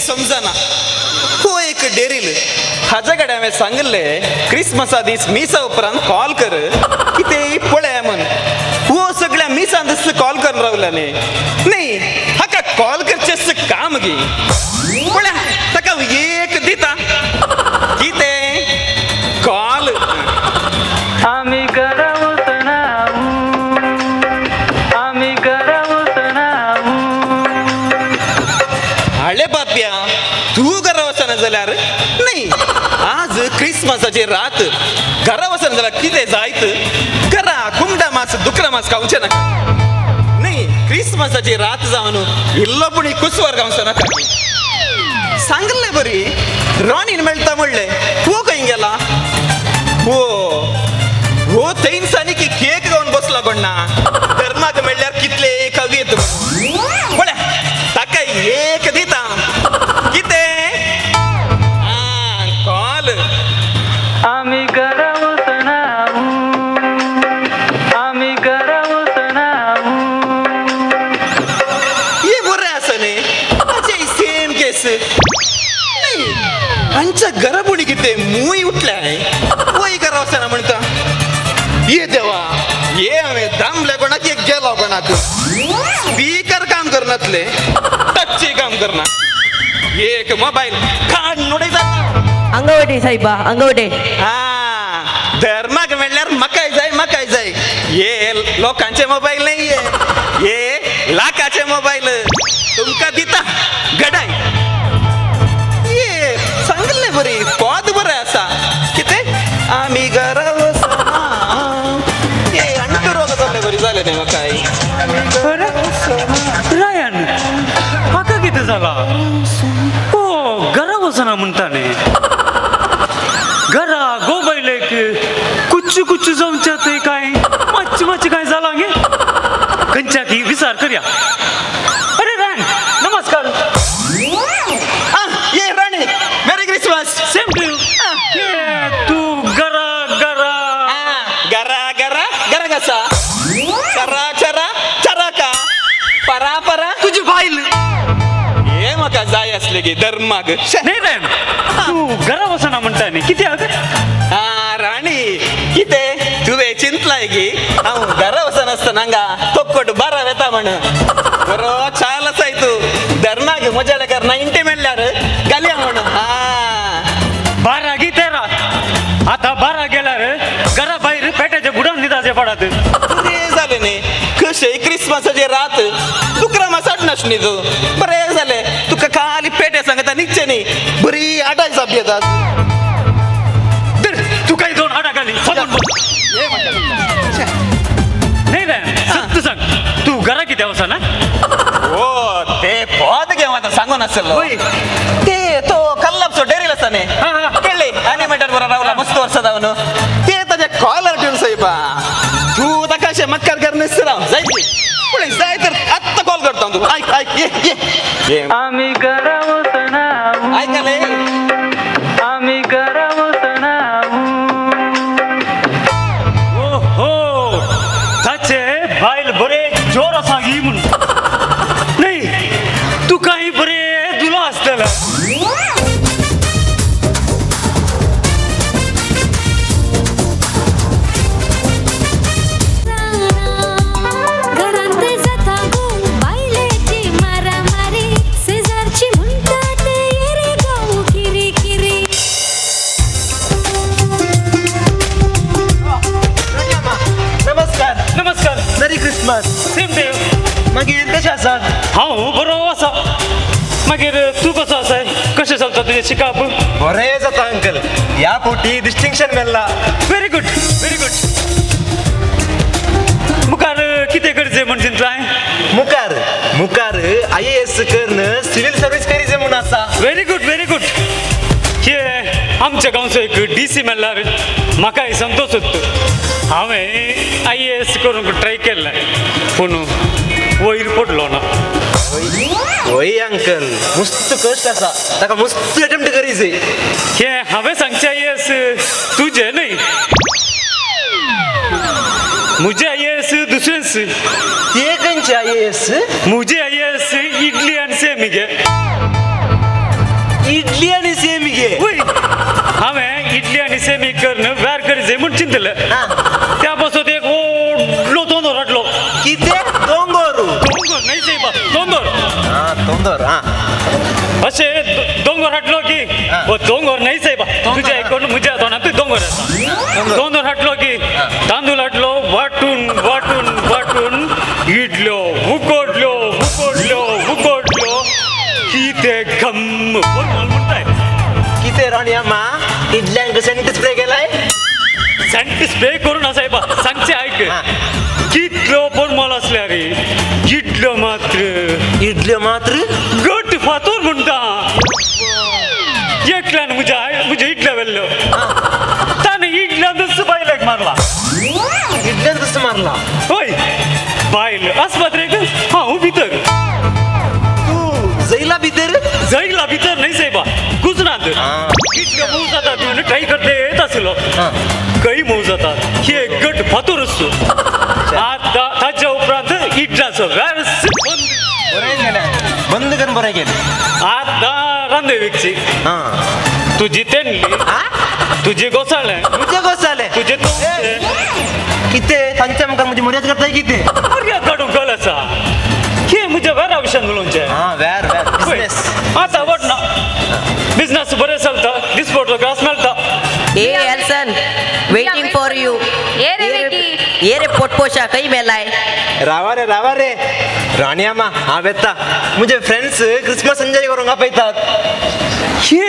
समजना. हो एक डेरील हाज्या कडेन हांवें सांगिल्लें क्रिसमसा दीस मिसा उपरांत कॉल कर कितें पळया म्हण. हो सगळ्या मिसान दीस कॉल करून रावला न्ही. न्ही हाका कॉल करचें काम गी. पळया ताका एक दिता कितें कॉल. आमी घरा वचना, आमी घरा वचना. हाडले बाप्या तूं घरा वचना जाल्यार न्ही. आज क्रिसमसाची रात घरा वचना जाल्यार कितें जायत. घरा कुमडा मास दुकरा मास खावचें नाका न्ही. क्रिसमसाची रात जावन इल्लो पूण कुसवार खावचो नाका. सांगले बरी रॉनीन मेळटा म्हणलें. तूं खंय गेला? हो हो थंयसांनी की केक घेवन बसला कोण ना. धर्माक मेळ्ळ्यार कितले कवीत पळया ताका एक दिता कितें कॉल. आमी घरा वचना, आमी घरा वचना. हे बरें आसा न्ही. ताचे सेम केस न्ही. हांच्या घरा पुणी कितें मूय उठल्या वय घरा वचना म्हणटा. ये देवा ये हांवें दामले कोणाक एक गेलो कोणाक. स्पीकर काम करनातले टच्ची काम करना. एक मोबायल काड उडयता. अंगवटे साहेबा अंगवटे. हा धर्माक म्हणल्यार मकाय जाय मकाय जाय. हे लोकांचे मोबायल नाही हे, हे लाखाचे मोबायल तुमकां दिता गडाय. ये सांगले बरी पद बरें आसा कितें आमी घरा वचना. हे अंटू रोग जाल्ले बरी जालें न्ही म्हाका. अरे रायन हाका कितें जाला? ओ घरा वचना म्हणटा न्ही. घरा गो बायलेक कुच्चू कुच्चू जावच्या थंय काय मातशें मातशें काय जालां गे. खंयच्या की विचार करया. अरे रायन नमस्कार. ये Rani merry Christmas. Same to you. तूं घरा घरा गरा गरा गरा कसा चरा चरा चराका परा परा तुजी बायल हे म्हाका जाय आसले गे धर्माक. न्ही रायन तूं घरा वचना म्हणटा न्ही कित्याक? हा राणी कितें तुवें चिंतलाय की हांव घरा वचनासतना हांगा तोक्कट बारा वेता म्हण. बरो चाल आसाय तूं धर्माक म्हज्या लेकार 90 मेळ्ळ्यार घालया म्हण. हा बारा गी 13 आतां 12 गेल्यार घरा भायर पेट्याच्या बुडान न्हिदाचें पडात. बरें जालें न्ही. कशें क्रिसमसाची रात दुकरा मास नासली न्ही तूं. बरें जालें तुका खाली पेटे सांगता न्हिदचें न्ही. बरी आडाय जाप येतात. तर तुकाय 2 हाडां घाली सांगून बस. न्ही रे सत्य सांग तूं घरा कित्याक वचना? ओ ते पद घेव आतां सांगून आसलो ते तो कल्लापसो डेरील आसा न्ही केळ्ळे एनिमेटर बरो रावला मस्त वर्सां जावन ते ताजे कॉलर ट्यून सायबा. तूं ताका अशें मक्कार कर न्हय राव जाय पळय जाय तर आत्तां कॉल करता तूं. आयक आयक ये ये आमी घरा वचना, आयकलें. आमी घरा वचना. ओहो ताचे बायल बरे जोर आसा गी म्हूण न्ही. तुकाय बरें दुला आसतलें. घरांत जाता गो बायलेची मारामारी शेजारची म्हणटात ये रे गांव किरी किरी. नमस्कार. नमस्कार. Merry Christmas. Same to you. मागीर कशें आसात? हांव बरो आसा. मागीर तूं कसो आसाय? कशें चलता तुजें शिकप? बरें जाता अंकल. ह्या फावटी डिस्टिंक्शन मेळ्ळा. Very good very good. मुखार कितें करचें म्हण चिंतलाय? मुखार मुखार IAS करून सिव्हिल सर्वीस करीचे म्हूण आसा. Very good very good. हे आमच्या गांवचो एक DC मेळ्ळ्यार म्हाकाय संतोश जाता. हांवें IAS करूंक ट्राय केल्लें पूण वयर पडलो ना. वय अंकल मस्त कश्ट आसा ताका मस्त अटेम्प्ट करीचे. हे हांवें सांगचें IAS तुजें न्हय. म्हजें IAS दुसरेंच. ते खंयचे IAS? म्हजें IAS idli आनी सेम गे. किती? वय, हांवें इडली आनी सेमी करून वेर करी जाय म्हूण चिंतलें. त्या पासून एक व्हडलो दोंगर हाडलो. किती दोंगर? दोंगर न्हय सायबा, दोंगर. हा, दोंगर. हा. अशें दोंगर हाडलो की हो दोंगर न्हय सायबा, तुज्या आयकून म्हज्या तोंडांतूय दोंगर आसा. दोंगर हाडलो की तांदूळ हाडलो, वांटून वांटून वांटून इडल्यो उकडल्यो उकडल्यो उकडल्यो. कितें गम म्हणटाय. किती राणी अम्मा, इडल्यांक सेंट स्प्रे केलाय? सेंट स्प्रे करून सायबा, सांगचें आयक. कितलो परमल आसल्यार इडल्यो मात्र, इडल्यो मात्र गट फातोर म्हणटा. एकल्यान म्हज्या म्हज्या इडल्या व्हेल्ल्यो, ताणें इडल्यानूच बायलेक मारला. इडल्यान मारला? हय, बायल आस्पत्रेक, हांव भितर. तू जैला भितर? जैला भितर न्हय सायबा, गुजरात. इतल्यो मोव जाता तूं ट्राय करते येत आसलो, खंय मोव जाता हे गट फातोर आसतो. आतां ताच्या उपरांत इडल्याचो वेर्स बंद. बरें केलें, बंद करून बरें केलें. आतां रांदे विकची. तुजी तेंडली, तुजी गोसाळें. तुजें गोसाळें? तुजें तोमचें. कितें तांच्या मुखार म्हजी मर्याद करताय कितें? मर्याद काडूंक गल आसा हे म्हज्या वेरा विशयान उलोवचें. हा, वेर वेर बिजनेस. आतां वडना बिजनेस बरें चलता, दिसपडतो ग्रास मेळटा. ए एल्सन, वेटिंग फॉर you. ये रे विकी. ये रे पोटपोशा, खंय मेलाय? रावा रे, रावा रे राणी अम्मा, हांव येता. म्हजे फ्रेंड्स क्रिसमस एन्जॉय करूंक आपयतात. हे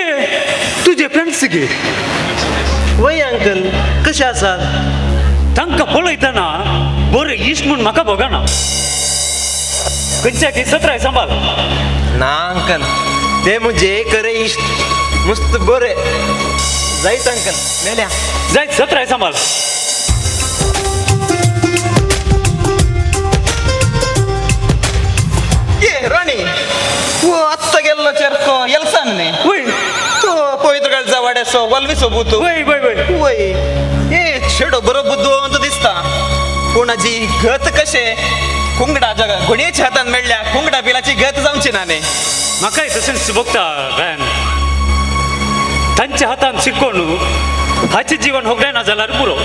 तुजे फ्रेंड्स गे? वय अंकल, कशें आसात? तांकां पळयतना बरें इश्ट म्हूण म्हाका भोगना. खंयच्या की सत्राय सांबाळ. ना अंकल, ते म्हजे खरे इश्ट, मस्त बरे. जायत अंकल, मेल्या. जायत, सत्राय सांबाळ. ये राणी, हो आत्ता गेल्लो चेरको एल्सान न्ही? वय. तो पवित्र काळजा वाड्याचो वल्वीचो भूत. वय वय वय. वय, ए चेडो बरो बुद्दवंत दिसता, पूण हाजी गत कशें कुंगडा जगा घोणयेच्या हातान मेळ्ळ्या कुंगडा बिलाची गत जावची ना न्ही. म्हाकाय तशेंच भोगता रायन. तांच्या हातान शिकोवन हाचें जीवन होगडायना जाल्यार पुरो.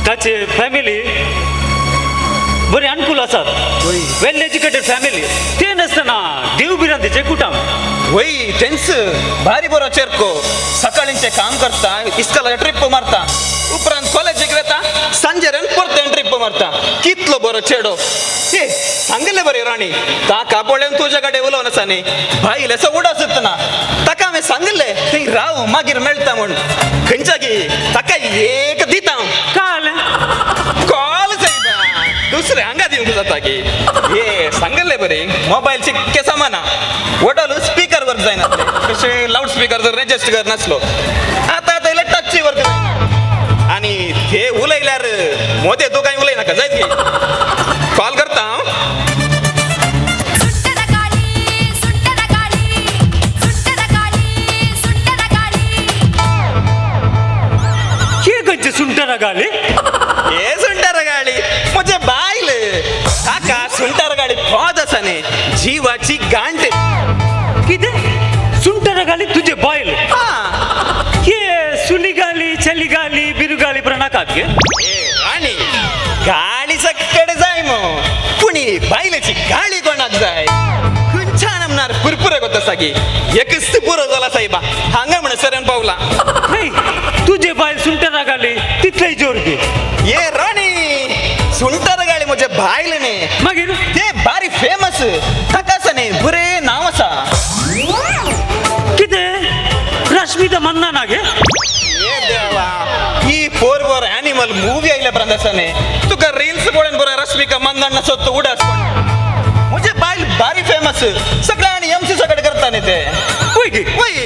ताचे फॅमिली बरी अनुकूल आसात, वेल एज्युकेटेड फॅमिली. ते नासतना देव भिरांतेचें कुटुंब. वय, तेंच भारी बरो चेरको. सकाळींचें काम करता, इस्कॉलाचे ट्रिप मारता, उपरांत कॉलेजीक वता, सांजेरेन परतें ट्रिप मारता. कितलो बरो चेडो. ए सांगिल्लें बरें राणी, ताका पळोवन तुज्या कडेन उलोवन आसा न्ही, बायलेचो उडास ना. ताका हांवें सांगिल्लें थंय राव, मागीर मेळटा म्हूण. खंयच्या की ताका एक दिता काल कॉल जायना, दुसरें हांगा दिवंक जाता की. हे सांगिल्लें बरें, मोबायल चिक्के सामाना वडल स्पीकर वर्क जायना, कशें लावड स्पीकर जर रेजिस्टर कर नासलो. आतां आतां इल्लें टच्ची वर्क जायना. आनी ते उलयल्यार मोदें तूं कांय उलयनाका जायत की. कॉल करता हांव. हे खंयचे सुंटरा घाली? हे सुंटार गाडी म्हजे बायल. ताका सुंटार गाडी पद आसा न्ही, जिवाची गांठ. कितें सुंटरा घाली तुजे बायल? हा. हे सुली गाली, चली गाली, बिरू गाली पण नाकात गे. आनी गाडी सकड जाय मो, पूण ही बायलेची गाडी कोणाक जाय? खंयच्यान आमणार पुरपुरे कोता सागी एकच पुरो जाला साहेबा, हांगा म्हणसर पावला. नाही, तुझे बायल सुंटरा घाली तितलेय जोर घे. ये राणी, सुंटर गाडी म्हजे बायल न्ही. मागीर? ते बारी फेमस, ताका आसा न्ही बरें नांव आसा. कितें रश्मिता मन्ना ना गे? ये देवा, ही फोर वर एनिमल मूवी आयल्या उपरांत आसा न्ही, तुका रिल्स पळोवन बरो रश्मिका मंदाना सोदतो उडास. म्हजे बायल बारी फेमस, सगळ्यांनी एमसी सगळे करता न्ही ते. वय गे. वय,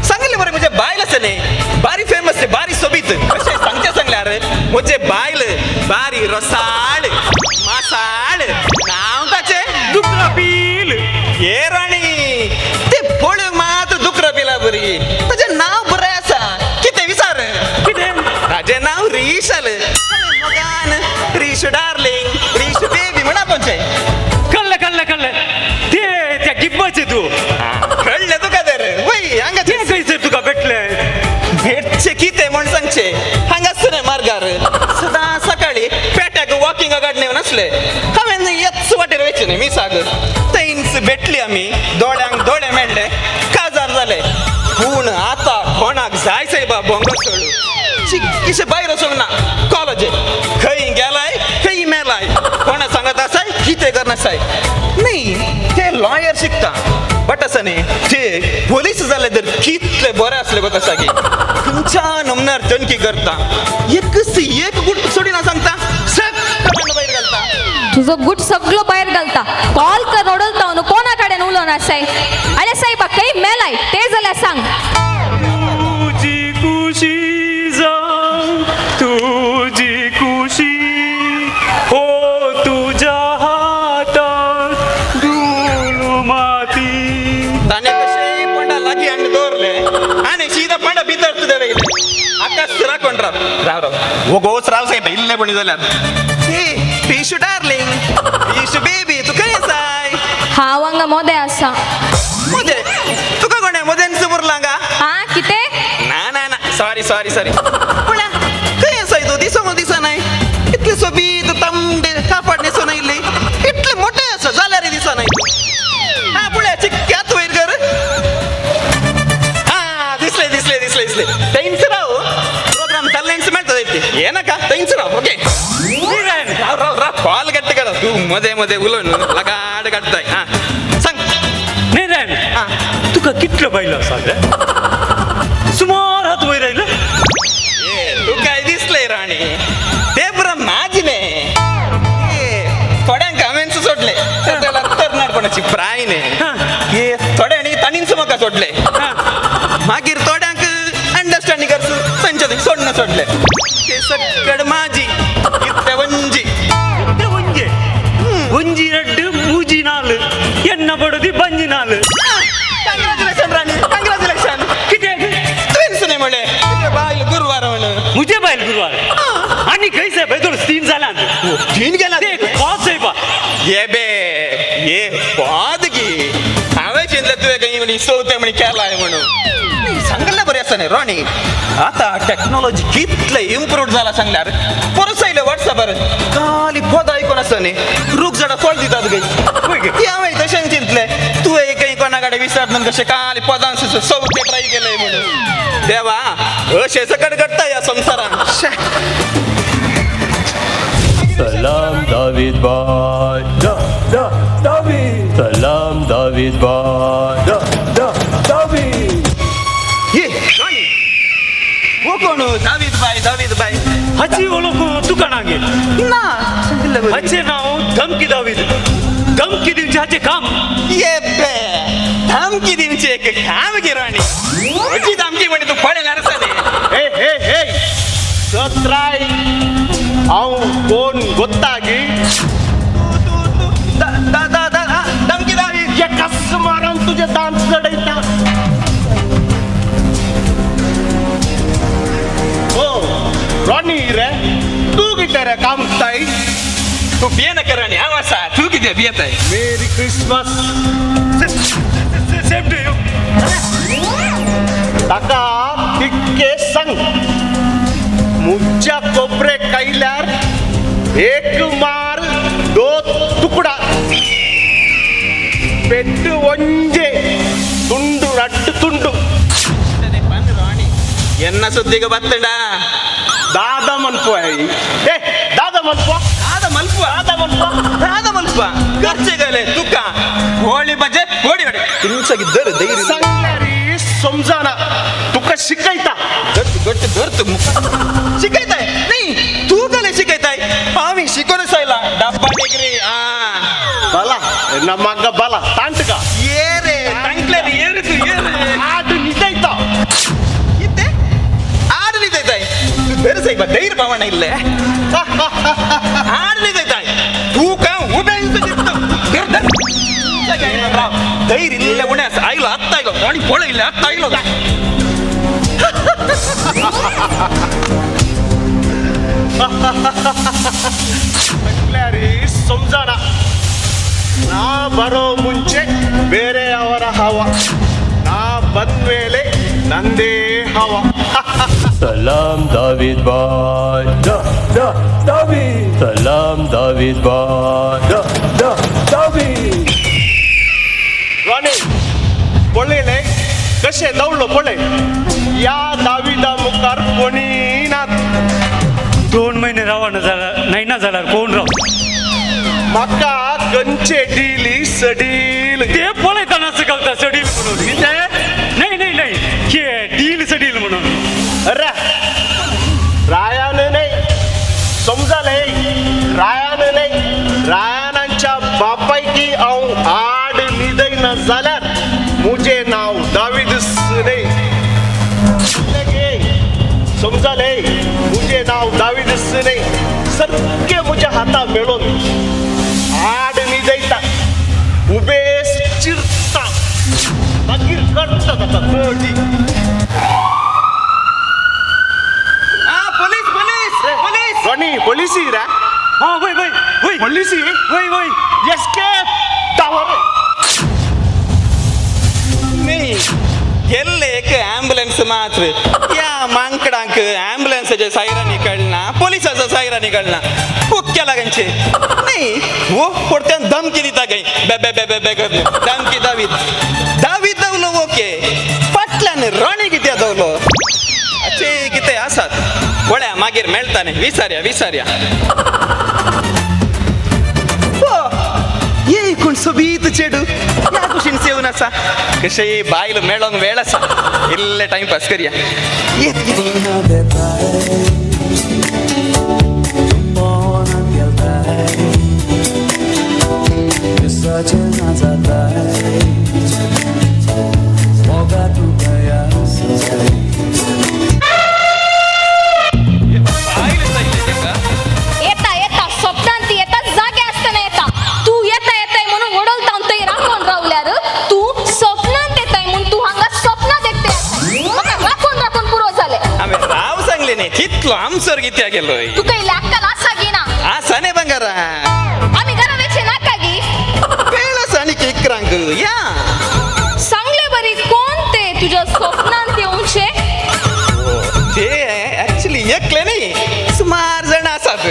सांगिल्लें बरें, म्हजे बायल आसा न्ही बारी फेमस, बारी सोबीत. कशें सांगचें सांगल्यार म्हजे बायल बारी रसाळ मासाळ. नांव ताचें दुकरा पील. हे राणी, ते पळोवंक मात दुकरा पिला बरी. ताचें नांव बरें आसा, कितें विचार. कितें? ताचें नांव रिशाल. मोगान रिश डार्लिंग, रिश बेबी म्हण आपोवचें. कळ्ळें कळ्ळें कळ्ळें, ते त्या गिब्बाचें तूं. कळ्ळें तुका तर? वय, हांगा ते खंयसर सांगले हांवें येच वाटेर वयचें न्ही मिसाक. थंयच भेटली आमी, दोळ्यांक दोळे मेळ्ळे, काजार जाले. पूण आतां कोणाक जाय सायबा बोंगो सोडू चिक्कीशे भायर वचूंक ना. कॉलेज खंय गेलाय खंय मेलाय कोणा सांगत आसाय कितें करनासाय. न्ही ते लॉयर शिकता बट आसा न्ही ते पोलीस जाले तर कितले बरे आसले गो तसा की खंयच्या नमनार तणकी करता एकच एक गुट सोडिना सांगता सगळं भायर घालता. तुजो गुट सगळो भायर घालता. कॉल कर ओडलता न्हू कोणा कडेन उलोवन आसाय. अरे सायबा खंय मेलाय ते जाल्यार सांग. तुजी खुशी जावं तुजी खुशी हो तुज्या हातान धूल माती. ताणें कशें पंडा लागीं हाडून दवरले आनी सीधा पंडा भितर तुजें वयले आकाश राखून राव राव राव वोगोच राव सायबा इल्लें पणी जाल्यार. हे पिशू डार्लिंग पिशू बेबी तूं खंय आसाय? हांव हांगा मोदें आसा. मोदे तुका कोणें मोदेन उरलां गा? हा कितें? ना ना ना सॉरी सॉरी सॉरी. पूण खंय आसाय तूं? दिसोंक दिसनाय. इतले सोबीत तांबडे कापड न्हेसून आयिल्ली इतले मोठे आसा जाल्यार दिसनाय. हा पळया चिक्क्यात वयर कर. हा दिसले दिसले दिसले दिसले. थंयच राव प्रोग्राम जाल्लेंच मेळटा ते ये नाका थंयच राव. ओके राव राव राव कॉल कट्ट कर तूं मदें मदें उलोवन लगाड काडटाय. हा सांग. न्ही रे हा तुका कितलो बायलो आसा रे? सुमार हात वयर आयलो. तुकाय दिसले राणी ते पुरा माझी न्ही. थोड्यांक हांवेंच सोडले तरणाटपणाची प्राय न्ही. हे थोड्यांनी ताणींच म्हाका सोडले. मागीर थोड्यांक अंडरस्टँडिंग करस तांच्या सोडणं सोडले. ते सकड माझी इतले वंजी ಒಂಜೆ ಒಂಜಿ ರಡ್ಡು ಮೂಜಿ ನಾಲು ಎನ್ನ ಬಡದಿ ಬಂಜಿ ನಾಲು. कंग्रॅच्युलेशन राणी कंग्रॅच्युलेशन. कित्याक? तुवेंच न्ही म्हणलें तुजे बायल गुरवार म्हणून. मुझे बायल गुरवार आनी खंय सायबा हेदोळ तीन जाल्यान तीन गेला ते कोस सायबा. ये बे ये पाद की हांवें चिंतलें तुवें खंय म्हणी चवथें म्हणी केलाय म्हणून. सांगलें बरें आसा न्ही रोणी. आतां टॅक्नॉलॉजी कितलें इम्प्रूव जाला सांगल्यार परस आयलें वॉट्सॅपार खाली पद आयकून आसा न्ही रूख झाडां फळ दितात गय. हांवें तशें चिंतलें तुवें खंय कोणा कडेन विचारून कशें खाली पदां चवथें ट्राय केलें म्हणून. देवा अशें सकट घडटा ह्या संवसारान. सलाम दावीद भाई दा दा दावीद. सलाम दावीद भाई दा दा दावीद. ये रोणी हो कोण दावीद बाय दावीद बाय? हाची वळख तुका ना गे? ना सांगिल्लें बरें. हाचें नांव धमकी दावीद. धमकी दिवचें हाचें काम. ये बे धमकी दिवची एक काम की राणी. म्हजी धमकी म्हणी तूं पळयल्यार आसा न्ही. हे हे हे सत्राय हांव कोण गोत्तागी? तूं तूं तूं दा दा दा दा धमकी दावी. एकाच मारान तुजे दांत चडयता. ओ रॉनी रे तूं कितें रे काम करताय? तूं भिये नाका राणी हांव आसा. तूं कितें भियेताय? Merry Christmas. Same to you. ताका तितकें सांग मुज्या कोपरे कायल्यार एक मार दो तुकडा पेट्ट ಒಂಜೆ ತುಂಡು ರಡ್ಡು ತುಂಡು. ಎನ್ನ ಸುದ್ದಿಗೆ ಬತ್ತಂಡ ದಾದ ಮನ್ಪು ಏ ದಾದ ಮನ್ಪು ದಾದ ಮಲ್ಪು ದಾದ ಮನ್ಪು ದಾದ ಮಲ್ಪ ಖರ್ಚಿಗಲೆ ತುಕ್ಕ ಕೋಳಿ ಬಜೆ ಕೋಡಿ ಬಡೆ ಹಿಂಸಗಿದ್ದರು ಧೈರ್ಯ सांगल्यारी समजाना तुका शिकयता. ಗಟ್ಟು ಗಟ್ಟು ದೊರ್ತು ಶಿಕೈತಾಯ್ ನೀ ತೂಗಲೆ ಶಿಕೈತಾಯ್ ಹಾವಿ ಶಿಕೋನು ಸಹ ಇಲ್ಲ ಡಬ್ಬ ಡಿಗ್ರಿ. ಆ ಬಲ ನಮ್ಮ ಮಗ ಬಲ ತಾಂಟಕ ಏರೆ ತಂಕ್ಲೇರಿ ಏರುಕು ಏರೆ ಆಡು ನಿಜೈತ ಇತ್ತೆ ಆಡಲಿದ್ದಾಯ್ ಬೇರೆ ಸೈಬ ಧೈರ್ಯ ಪವಣ ಇಲ್ಲೇ ಆಡಲಿದ್ದಾಯ್ ತೂಕ ಉಪಯೋಗಿಸುತ್ತಿತ್ತು ಧೈರ್ಯ ಇಲ್ಲ ಉಣೆ ಆಯ್ಲ ಅತ್ತ ಇಲ್ಲ ನೋಡಿ ಪೊಳೆ ಇಲ್ಲ ಅತ್ತ ಇಲ್ಲ. सांगल्यारी समजाना ನಾ ಬರೋ ಮುಂಚೆ ಬೇರೆಯವರ ಹವ, ನಾ ಬಂದ ಮೇಲೆ ನಂದೇ ಹವ. सलाम दावीद भाई, दा दा दावीद. सलाम दावीद भाई, दा दा दावीद. रॉनी पळयलें कशें दवलो पळय, ह्या दाविदा मुखार कोणी ना. 2 महिने रावना जाल्यार नाही ना जाल्यार कोण राव. म्हाका गंचे डिली सडील ते पळयतना घालता सडील म्हणून. कितें? नाही नाही नाही, हे डील सडील म्हणून. अरे रायान नाही समजाले, रायान नाही, रायानांच्या बापायकी हांव आड न्हिदयना जाल्यार मुझे नाव दावीद न्हय. समजाले, मुझे नाव दावीद न्हय. सारकें म्हज्या हाता मेळोन आड न्हिदयता, उबेस चिरता, मागीर करता ताका कळटी. Police police police. Ronnie policy रे. हा वय वय वय पोलिसी वय वय. Escape tower. न्ही गेल्ले एक ॲम्ब्युलन्स मात्र. या मांकडांक ॲम्ब्युलन्साचे सायरांनी कळना, पोलिसाचो सायरांनी कळना, पोक्या लागनचे नाही. हो परत्यान धमकी दिता काय बे बे बे बे बे करून धमकी. दावीद दावीद दवलो ओके, फाटल्यान राणी कित्या दवलो. अचे कितें आसात पळया, मागीर मेळटा न्ही. विचारया विचारया. ये कोण सोबीत चेडू ह्या कुशीन सेवन आसा. कशें बायल मेळोंक वेळ आसा, इल्ले टायमपास करया. येत येता येता स्वप्नांत ती येता, जागे आसतना येता. तूं येता येताय म्हणून वडलता थंय राखून रावल्यार तूं स्वप्नांत येताय म्हूण तूं हांगा स्वप्नां देखते आसाय. म्हाका राखून राखून पुरो जालें. हांवें राव सांगलें न्ही, तितलो आमसर कित्याक गेलोय. तुका इल्लें अक्कल आसा गी ना? आसा न्ही भांगरा. आमी घरा वेचे नाका गी? वेळ आसा आनी इकरांक या. सांगले बरी कोण ते तुज्या स्वप्नांत येवचे? ते ऍक्च्युली एकले न्ही, सुमार जाण आसात.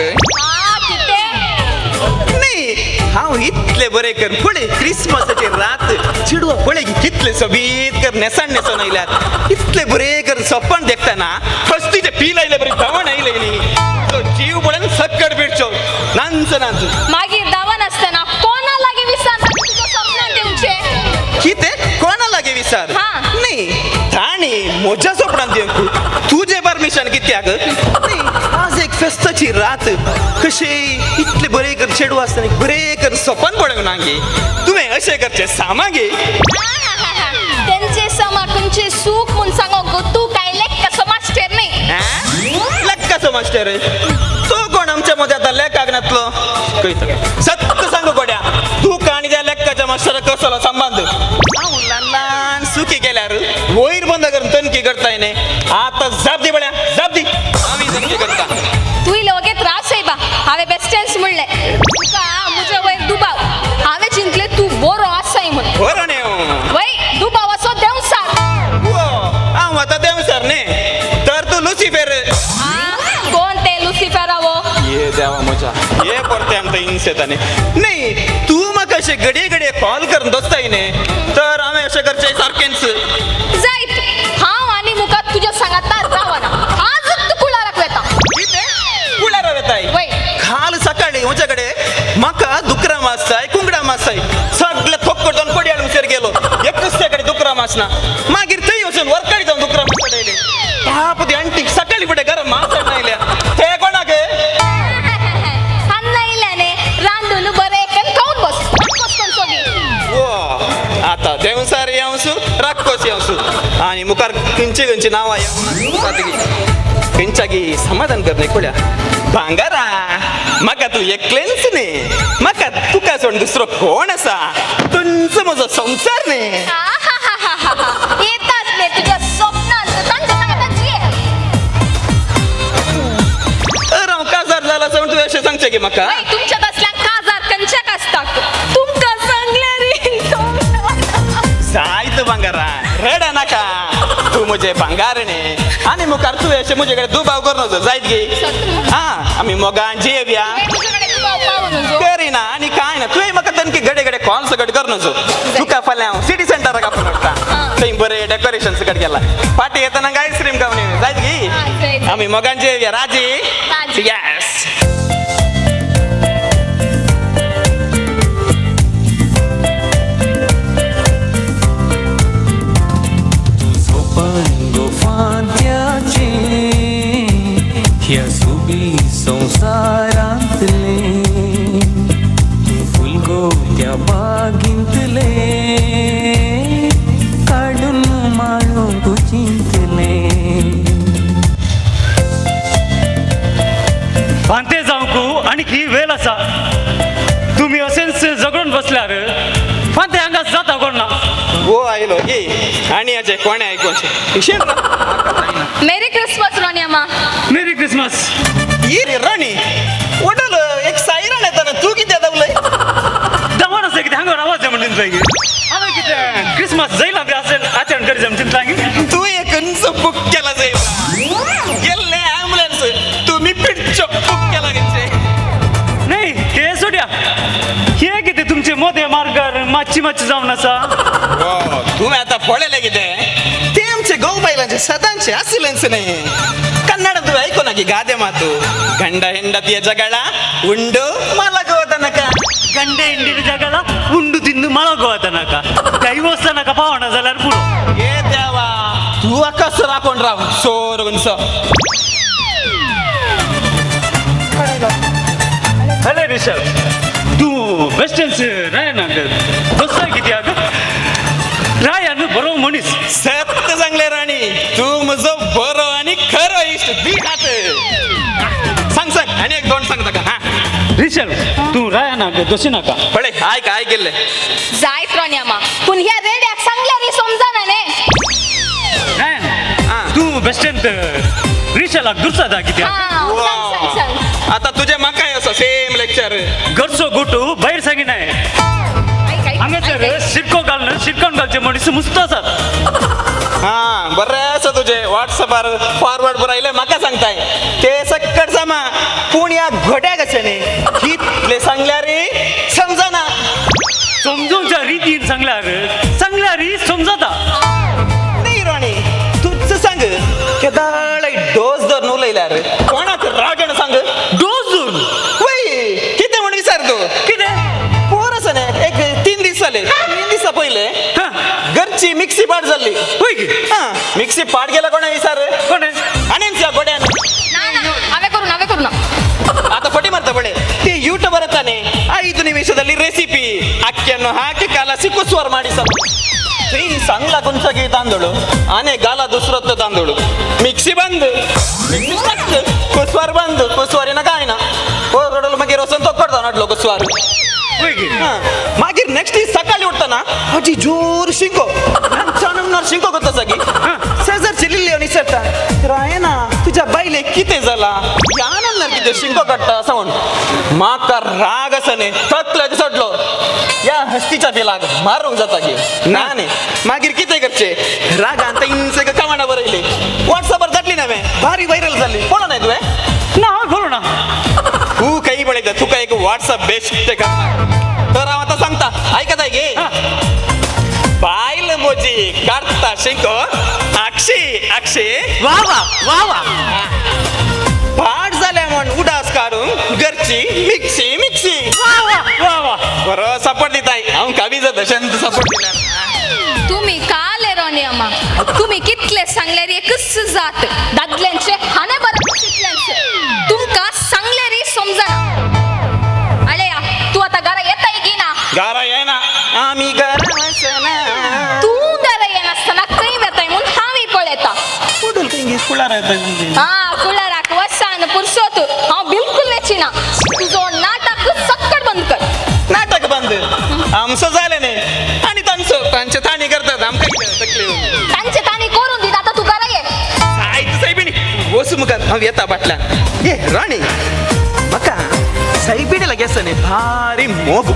न्ही हांव इतले बरें कर पळय, क्रिसमसाची रात चेडवां पळय की कितले सोबीत कर न्हेसण न्हेसोन आयल्यात. इतले बरें कर सपन देखतना हस्तीचे पील आयले बरी धांवण आयले न्ही, तो जीव पळोवन सक्कड पिडचो नांच नाच. मागीर धांवन आसतना कोणा लागीं विसरता तुज्या स्वप्नांत येवचे? कितें कोणा लागीं विसर? न्ही तांणी म्हज्या सपनांत येवंक तुजें परमिशन कित्याक? न्ही आज एक फेस्ताची रात, कशें इतले बरें कर चेडू आसतना बरें कर सपन पळोवंक ना गे. तुवें अशें करचें सामा गे. तेंचे समा खंयचें सूख म्हूण सांगोंक तूं कांय लेक्काचो मास्टर न्ही. लेक्काचो मास्टर तो कोण आमच्या मदें आतां लेकाक नातलो. सत्य सांगू कोड्या, तूं आनी त्या लेक्काच्या मास्टराक कसलो संबंद? हांव ल्हान ल्हान सुकी केल्यार वयर बंद करून तनकी करताय न्ही. आतां जाप दी बळ्या, जाप दी. आमी तनकी करता. तूं इल्लो वगेत राव सायबा, हांवें बेस्टेंस म्हणलें तुका म्हजे वयर दुबाव. हांवें चिंतलें तूं बरो आसाय म्हूण. बरो न्ही वय दुबाव असो देंवचार. हांव आतां देंवचार न्ही तर तूं लुसिफेर. कोण ते लुसिफेर आवो? ये देवा म्हज्या, ये परते आमकां हिंसेता न्ही. न्ही तूं म्हाका अशें घडये घडये कॉल करून दोस्ताय न्ही, तर हांवें अशें करचें सारकेंच जायत. हांव आनी मुखार तुज्या सांगाता रावना. आजूच तूं कुळाराक वेता. कितें कुळारा वेताय? वय. काल सकाळीं म्हजे कडेन म्हाका दुकरां मास जाय, कुंगडां मास जाय, सगळे थोक्क दोन पडयाळ मुसर गेलो. एकूच त्या कडेन दुकरां मास ना. मागीर थंय वचून वरकाडी जावन दुकरां मास हाडयली. बाप ती आंटी सकाळीं फुडें घरा मास हाडून आयल्या. ते कोणाक? हान्ना आयल्या न्ही, रांदून बरें करून खावन बस. राक्कोस कोण सोगी. वो आतां देंवसार येवसू राक्कोस येवसू आनी मुखार खंयची खंयची नांवां येवना खंयच्यागी समाधान कर न्ही पळया. भांगरा म्हाका तूं एकलेंच न्ही, म्हाका तुका सोडून दुसरो कोण आसा? तुमचो म्हजो संवसार न्ही. येतात न्ही तुज्या स्वप्नांत तांच्या सांगाता जिये. तर हांव काजार जाला म्हूण तुवें अशें सांगचें की म्हाका? तुमच्या तसल्यांक काजार खंयच्याक आसता. तुमकां सांगल्यार जायत भांगरा, रडा नाका. तूं मुझे भांगारणे आनी मुखार तूं अशें मुजे कडेन दुबाव कर नजो जायत गे. हा आमी मोगान जेवया करिना आनी कांय ना. तुवें म्हाका तनकी गडे गडे कॉल सगट कर नजो. तुका फाल्यां हांव सिटी सेंटराक आपोवन हाडटा. थंय बरें डेकोरेशन सगट केलां. फाटीं येतना आयस्क्रीम खावन येवया जायत गी. आमी मोगान जेवया. राजी? येस. ह्या सुबी संवसारांतले तूं फुलगो त्या बागींतले काडून माळूंक चिंतले. भांते जावंक आणखी वेळ आसा. तुमी अशेंच झगडून बसल्यार फांते हांगा जाता कोण ना. वो आयलो की आनी हाचे कोणें आयकोचें. मेरी क्रिसमस रोनी अम्मा. Merry Christmas. ये रे रोनी वडल एक सायरन येताना तूं कितें दावलय? दवान आसा कितें हांगा आवाज म्हण चिंतलां. हांवें कितें क्रिसमस जायला बी असेल आचरण करी म्हण चिंतलां. तूं एक खंयचो बूक केला जाय गेल्ले ॲम्बुलन्स तुमी पिडचो बूक केला खंयचे. नाही ते सोड्या हे कितें तुमचे मोदे मार्गार मातशी मातशी जावन आसा. तुवें आतां पळयलें कितें ते आमचे गोव बायलांचे सदांचे आशिल्लेंच न्ही. कन्नड तुवें आयको ना की गादे मातू गंड ಹೆಂಡತಿಯ ಜಗಳ ಉಂಡು ಮಲಗುವ ತನಕ. ಗಂಡ ಹೆಂಡಿನ ಜಗಳ ಉಂಡು ತಿಂದು ಮಲಗುವ ತನಕ ಡೈವೋರ್ಸ್ ತನಕ ಪಾವಣ जाल्यार पुरो. ए देवा तूं कसो राखून राव सोर गुंसो. हॅलो ऋषभ तूं बेस्टेंस रायनाक दोस्ता कित्याक? रायान बरो मनीस. सत्य सांगले राणी तूं म्हजो बरो आनी खरो इश्ट. दी हात सांग सांग आनी एक दोन सांग ताका. हा ऋषभ तूं रायानाक दोशी नाका. पळय आयक आयक गेल्ले जायत रोनी अम्मा पूण ह्या रेड्याक सांगल्यार समजना न्ही. रायन तूं बेस्टेंत ऋषलाक दुर्सादा कित्याक? आता तुझे म्हाकाय असो सेम लेक्चर. घरचो गुटू भायर सांगिनाय. हांगासर शिरको घालून शिरकोन घालचे मनीस मुस्त आसात. हा बरें आसा तुजें व्हॉट्सअपार फॉरवर्ड बरयलें म्हाका सांगताय ते सक्कट सामा. पूण ह्या घोड्याक अशें न्ही कितलें सांगल्यार समजना. समजूच्या रितीन सांगल्यार सांगल्यार समजता. न्ही रोणी तूच सांग केदाळय डोस धरून उलयल्यार कोणाक रागण सांग. डोस धरून? वय कितें म्हण विचार तूं कितें पोर आसा न्ही एक 3 दीस जाले. 3 दिसां पयले घरची मिक्सी पाड जाल्ली. मिक्सी पाड गेला कोणा विचार कोणे आनी गोड्यान. हांवें करूं हांवें करूं ना. आता फटी मारता पळय ते ಯೂಟ್ಯೂಬರ್ ತಾನೆ 5 ನಿಮಿಷದಲ್ಲಿ ರೆಸಿಪಿ ಅಕ್ಕಿಯನ್ನು ಹಾಕಿ ಕಲಸಿ ಕುಸುವರ್ ಮಾಡಿ सांगला कोणचा तांदूळ आणि गाला दुसरं तांदूळ मिक्सी बंद मिक्सी स्टक कुसवार बंद कुसवारी ना काय ना ओरडलो मागीर वचून तो करता नाटलो कुसवार. मागीर नेक्स्ट दीस सकाळी उठताना हाजी जोर शिंको शिंको करता सगी शेजारची लिल्ली विचारता रायना तुझ्या बायले कितें जाला ह्या नंतर कितें शिंको काडटा असं म्हण. म्हाका राग आसा न्ही तकलेक चडलो ह्या हस्तीच्या बिलाक मारूंक जाता की ना न्ही. मागीर कितें करचें रागान तेंचे कमांडा बरयली व्हॉट्सअपार धाडली ना हांवें भारी व्हायरल जाली. पळोवं ना तुवें? ना हांवें पळोवं ना. तूं खंय पळयता तुका एक व्हॉट्सअप बेस्ट करता तर हांव आतां सांगता आयकताय गे. बायल म्हजी काडटा शिंको आक्षी आक्षी वा वा वा वा पाड जाल्या म्हण उडास काडून घरची मिक्सी मिक्सी वा वा वा वा बरो सपोर्ट दिताय हांव कावी जाता शांत सपोर्ट दिल्या. तुमी काल रोनी अम्मा तुमी कितले सांगल्यार एकच जात दादल्यांचे हाणे बरोबर तितल्यांचे तुमकां सांगल्यार समजना. अळे तूं आतां घरा येताय की ना? घरा येना आमी घरा वचना. तूं घरा येनासतना खंय वेताय म्हूण हांव पळयता. हा कुळाराक वसान पुरसोत हांव बिलकुल वेचिना. तुजो नाटक सक्कड बंद कर. नाटक बंद आमचं झालं नाही आणि तांचं तांचे ताणी करतात आमकां कितें तकली तांचे ताणी करून दिता. आतां तूं घरा ये. आयत सायबिणी वचू मुखार हांव येता फाटल्यान. ये राणी म्हाका सायबिणी लागीं आसा न्ही भारी मोग.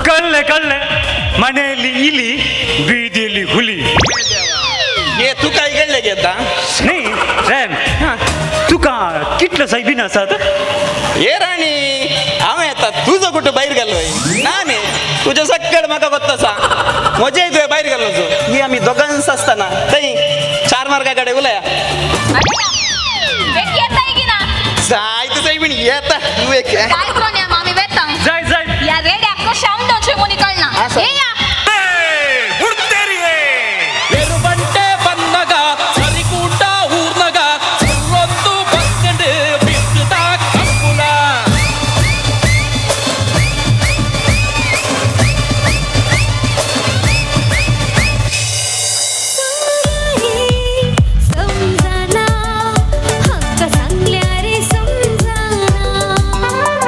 कळ्ळें कळ्ळें मनेली इली बೀದಿಯಲ್ಲಿ ಹುಲಿ. ये तुका येता. न्ही रॅम, तुका कितलो सायबीन आसात? ये राणी, हांवें आतां तुजो कुठं भायर घालो ना न्ही, तुज्या सक्कड म्हाका गोत्त आसा. म्हजेय तुवें भायर घालो ही आमी दोगांच आसतना थंय 4 मार्गा कडेन उलया. येताय की ना? जाय तुजो बीन येता तूं एक. जायत रोन्या मामी वेता. जाय जाय. या रेड्याक कशें आमडोचें कोणी कळना. हे या. समजाना हक्क सांगल्यार समजाना,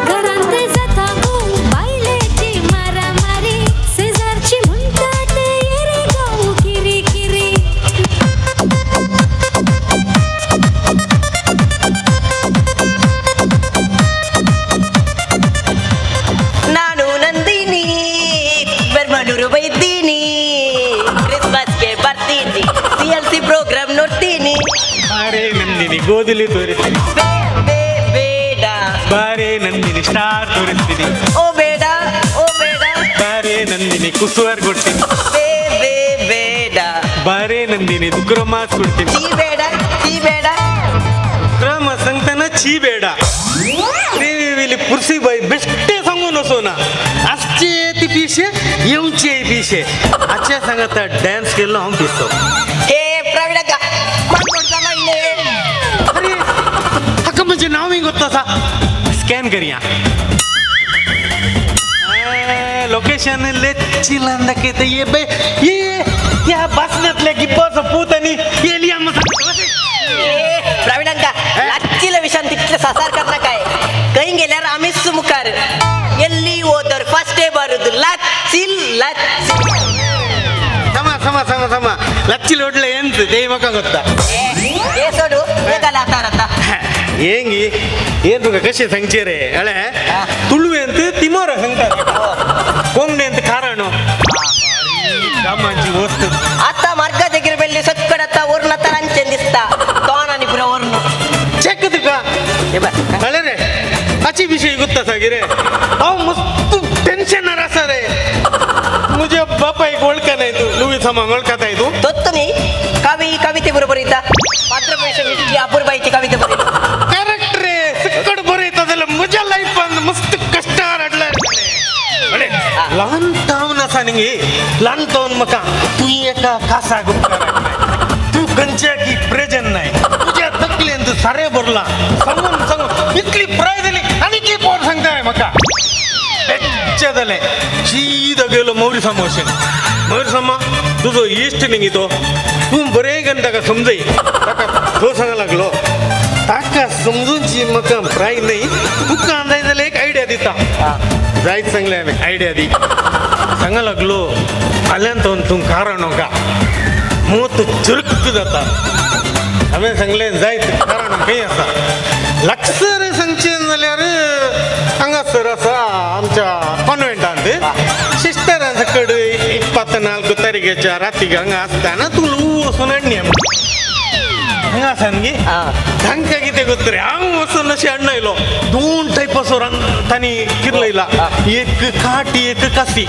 घरांत जाता गो बायलेची मारामारी, शेजारची म्हणटात ये रे गांव किरी किरी. ನಾನು ನಂದಿನಿ, ಬೆರ್ಮಲೂರು ಬೈದ್ದೀನಿ, ಕ್ರಿಸ್ಮಸ್ಗೆ ಬರ್ತೀನಿ, ಸಿ ಎಲ್ ಸಿ ಪ್ರೋಗ್ರಾಮ್ ನೋಡ್ತೀನಿ. ಬಾರೇ ನಂದಿನಿ, ಗೋಧುಲಿ ತೋರಿಸ್ತೀನಿ. ಬೇ ಬೇಡ. ಬಾರೇ ನಂದಿನಿ, ಸ್ಟಾರ್ ತೋರಿಸ್ತೀನಿ. ಓ ಬೇಡ, ಓ ಬೇಡ. ಬಾರೇ ನಂದಿನಿ, ಕುಸುವಾರ್ ಕೊಡ್ತೀನಿ. ಬೇ ಬೇ ಬೇಡ. ಬಾರೇ ನಂದಿನಿ, ದುಗ್ರಮಾಸ್ ಕೊಡ್ತೀನಿ. ಚೀ ಬೇಡ, ಚೀ ಬೇಡ. क्रम सांगताना छी बेडा. देवी पुरसी बाई बेस्टे सांगून असो ना, आसचे ती पिशे येवचे पिशे आचे सांगता डॅन्स केलो हांव पिसो. हे प्रवीण अक्का, इल्ले. अरे हाका म्हणजे नांव गोत्ता. स्कॅन करया. लोकेशन लेचिलान दाखयता. ये बे ये ह्या बासनांतल्या गिब्बाचो पूत आनी एलिया. प्रवीण अंका, लच्चीला विषान तितले सासार करना काय, खंय गेल्यार आमीच मुखार एल्ली ओदर फर्स्ट बरुद लच्चिल लच्चिल. समा समा समा समा लच्चिल ಒಡ್ಲೆ ಎಂತ they ಮಕ ಗೊತ್ತಾ. ए सोडू हे आता. ಹೆಂಗಿ ಏನ್ ತುಕ ಕಶೆ ಸಂಚೇರೆ ಅಳೆ ತುಳುವೆ ಅಂತ ತಿಮೋರ ಸಂತಾರ ಕೊಂಗ್ನೆ ಅಂತ ಕಾರಣು ಕಾಮಾಂಜಿ ವಸ್ತು. आता मार्ग देखील बेल्ली सक्कडता वरण तरांचे दिसता तोंड आणि पुरा वरण. ಚೆಕ್ ತುಕ ಅಳೆ ರೇ ಅಚಿ ವಿಷಯ ಗೊತ್ತಾ ಸಾಗಿರೆ ಅವ್ ಮಸ್ತ್ ಟೆನ್ಷನ್ ಅರಸ ರೇ. मुझे बापाईक वळखना तूं लुई सामांक वळखता तूं. तोच न्ही कवी कविते बरोबर येता पात्र इतली अपुरबाईची कविते बरयता. करेक्ट रे, सिक्कड बरयता जाल्यार म्हज्या लायफान मस्त कश्टार हाडले. अरे ल्हान टावन आसा न्ही, ल्हान टावन म्हाका तूं एका कासाक उपकार तूं खंयच्या की प्रेजन नाय तुज्या तकलेन तूं सारें भरलां. सांगून सांगून इतली प्राय जाली आनी की पोर सांगता म्हाका बेच्चें जालें. सीधा गेलो मौरी सामा वशेन. मौरी सामा तुजो इश्ट न्ही तो, तूं बरें करून ताका समजय. ताका तो सांग लागलो ताका समजूनची म्हाका प्राय न्हय, तुका जाय जाल्यार एक आयडिया दिता. जायत सांगलें हांवें आयडिया दी. सांगा लागलो फाल्यां तो तूं कारण का मोत चुरक जाता. हांवें सांगलें जायत कारण खंय आसा लागसर सांगचें जाल्यार हांगासर आसा आमच्या कॉन्वेंटांत सिस्टरां सकड 24 तारखेच्या रातीक हांगा आसतना तूं ल्हवू वचून हाडणी हांगा आसा न्ही. तांकां कितें करता रे, हांव वचून अशें हाडून आयलो. 2 टायपाचो तांणी किरलयला, एक काटी एक कासी.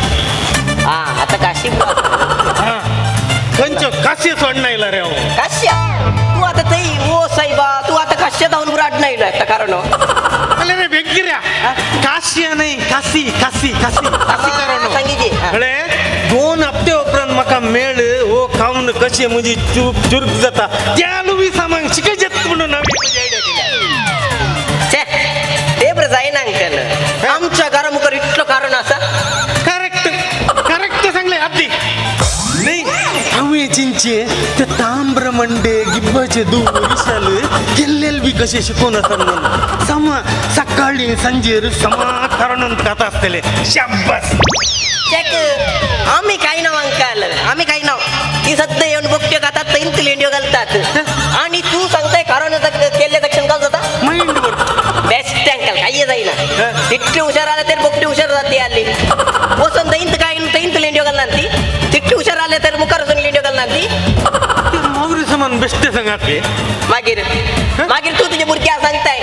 आता काशी खंयचो काशयेचो हाडून आयला रे हांव. काश्या तूं आतां थंय ओ सायबा, तूं आतां काश्या धांवन पुरो हाडून आयलो आता कारण. अरे रे बेगिऱ्या काश्या न्हय कासी कासी कासी कासी कारण. सांगितली. अळे 2 हप्ते उपरांत म्हाका मेळ हो खावन कशें म्हजी चूक चुर्क जाता त्या लुवी सामान शिकयचें म्हणून हांवें म्हजी आयडिया केली. छे ते बरें जायना अंकल, आमच्या घरा मुखार इतलो कारण आसा. करेक्ट करेक्ट सांगलें आदी न्ही. हांवें चिंचे ते तांब्र मंडे गिब्बाचे दूर विशाल केल्लेल बी कशें शिकोवन आसा म्हणून समा सकाळी सांजेर समा कारण खाता आसतले. शाब्बास. चेक आम्ही काय ना अंकल, आम्ही काय ना ती सद्या येऊन बोकट्यो खातात, थंयच लेंड्यो घालतात. आणि तू सांगताय कारण केल्ले दक्षिण घाल जाता मायंड वर बेस्ट अंकल काय जाईना. तितले हुशार आले तर बोकटी हुशार जाते आली वचून थंयच काय थंयच लेंड्यो घालना ती. तितले हुशार आले तर मुखार वचून लेंड्यो घालना ती. मौरी समान बेश्टे सांगात रे. मागीर मागीर तूं तुजे भुरग्यांक सांगताय,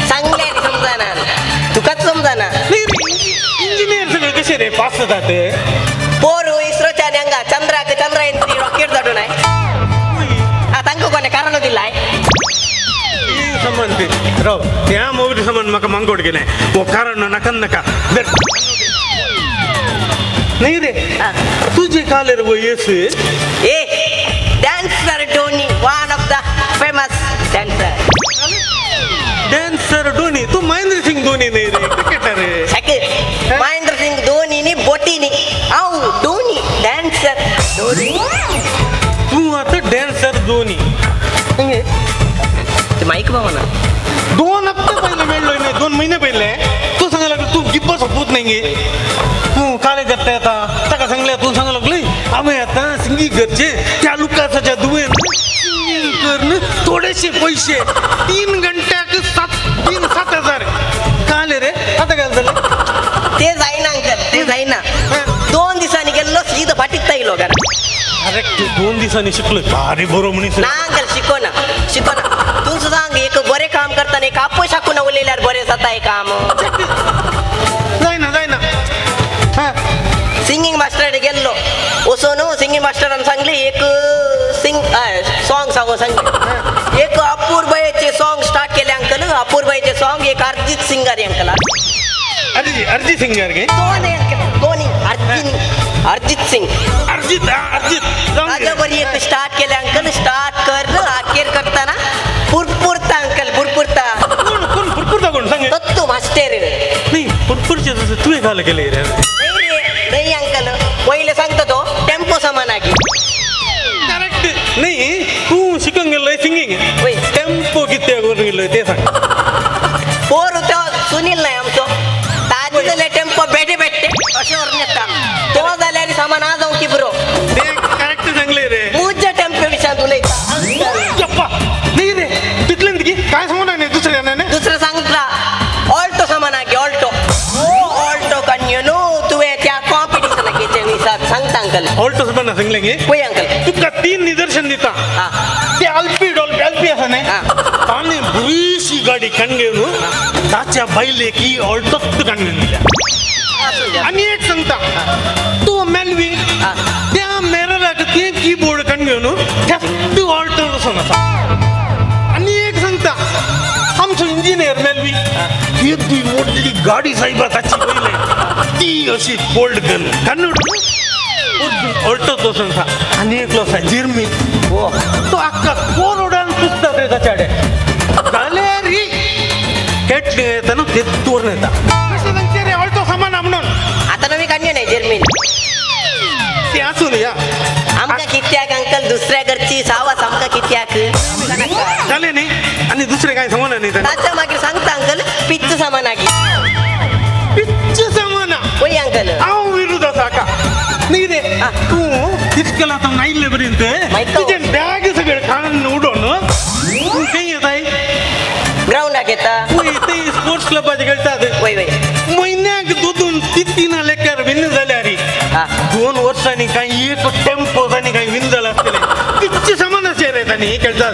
सांगले आनी समजना, तुकाच समजना. नाही रे, इंजिनियर सगळे कसे रे पास जातात? पोर इस्रोच्या हांगा चंद्राक चंद्रयान 3 रॉकेट धाडून आहे. तांकां कोणें कारण दिलाय? समान ते राव त्या मोगरी समान म्हाका मांगोड गेले वो कारण नाका नाका. नाही रे, तुझे काले रे वयस. ए dancer Dhoni, one of the famous dancer. Dancer Dhoni? तू महेंद्र सिंग धोनी नाही रे, क्रिकेटर रे. महेंद्र सिंग धोनी नी बोटी नी, हांव धोनी डान्सर धोनी. तू आता डान्सर धोनी. माईक बाबा ना. 2 हप्ते पहिले मेळलो नाही, 2 महिने पहिले तू सांगा लागलो तू गिब्बा सोपूत नाही गे, तू काले करता येता ताका सांगले. तू सांगा लागली आम्ही आता सिंगिंग करचे त्या लुकासाच्या दुवेन सिंगिंग करून थोडेसे पैसे 3 घंट्याक 7 हजार काले रे. आता काय झालं? ते जायना अंकल, ते जायना. 2 दिसांनी गेल्लो सीधा फाटीक येयलो घरा. अरे तू 2 दिसांनी शिकलो भारी बरो म्हणीस. ना अंकल, शिकोना शिकोना. तूं सांग, एक बरें काम करतना एक आपो शाकून उलयल्यार बरें जाता हें काम. जायना जायना. सिंगींग मास्टर गेल्लो वचून सिंगींग मास्टरान सांगले एक सिंग सॉंग सांगो सांगले. एक अपूर्बायेचे सॉंग स्टार्ट केले अंकल. अपूर्बायेचे सॉंग एक अर्जित सिंगार अंकल. अर्जित सिंगार गे? दोन अंकल, दोन. अर्जित अर्जित सिंग. अर्जित अर्जित ताज्या एक स्टार्ट केले अंकल. स्टार्ट कर अखेर करताना पुरपुरता अंकल, पुरपुरता. कोण कोण पुरपुरता कोण सांगे? तत्तू मास्टर. नाही पुरपुरचे जसं तू घाल केले रे. नाही रे नाही अंकल, पहिले सांगतो तो टेम्पो सामान आगी. करेक्ट. नाही तू शिकून गेलोय सिंगिंग, टेम्पो किती करून गेलोय ते सांग. पोर तो सुनील नाही आमचो ताजे जाल्यार टेम्पो बेटे बेट्टे अशें व्हरून येता तो जाल्यार सामान आ जावं की बरो. ते करेक्ट सांगले रे. मुज्या टेम्पो विशयांत उलयता. नाही रे तितलें की काय सांगू नाही दुसऱ्या नाही. दुसरें सांगता ऑल्टो सामान आगे ऑल्टो ऑल्टो कन्यो न्हू तुवें त्या कॉम्पिटिशनाक घेचें न्ही सांगता अंकल. ऑल्टो सामान सांगलें गे? पळय अंकल, तुका 3 निदर्शन दिता. ते अल्पी डॉल्पी अल्पी आसा न्ही, ताणें बरीशी गाडी काण घेवन ताच्या बायलेक ही ऑल्टोच काण घेवन दिल्या. आनी एक सांगता तूं मेलवी त्या मेरराक तें कीबोर्ड काण घेवन त्याच ऑल्टो वचून आसा. आनी एक सांगता आमचो इंजिनियर मेलवी केदी व्हडली गाडी सायबा ताची पयले ती अशी बोल्ड गन काण ऑल्टो वचून आसा. आनी एकलो आसा जिर्मी, तो आख्खा कोरोडान पुसता रे ताच्या कडेन जाल्यार केटली येता न्हू ते दवरून येता. कशें सांगचें रे ऑल्टो सामान म्हणून. आतां नवी काडली न्हय जर्मीन ते आसूं न्ही. आमकां कित्याक अंकल दुसऱ्या घरची सावास आमकां कित्याक जालें न्ही. आनी दुसरें कांय सांगूना न्ही. ताच्या मागीर सांगता अंकल पिच्च सामान आगी. पिच्च सामान पळय अंकल, हांव विरुद्ध आसा का न्ही रे. तूं इतकें आतां आयिल्ले पर्यंत तुजें बॅग सगळें खाण उडोवन तूं खंय येताय? ग्रावंडाक येता. पळय ते स्पोर्ट्स क्लबाचे खेळटात. वय वय म्हयन्याक 2-2, 3-3 लेकर विन जाल्यार 2 वर्सांनी कांय एक टेम्पो आनी कांय विन जाला आसतलें. तितचे सामान अशें रे तांणी खेळटात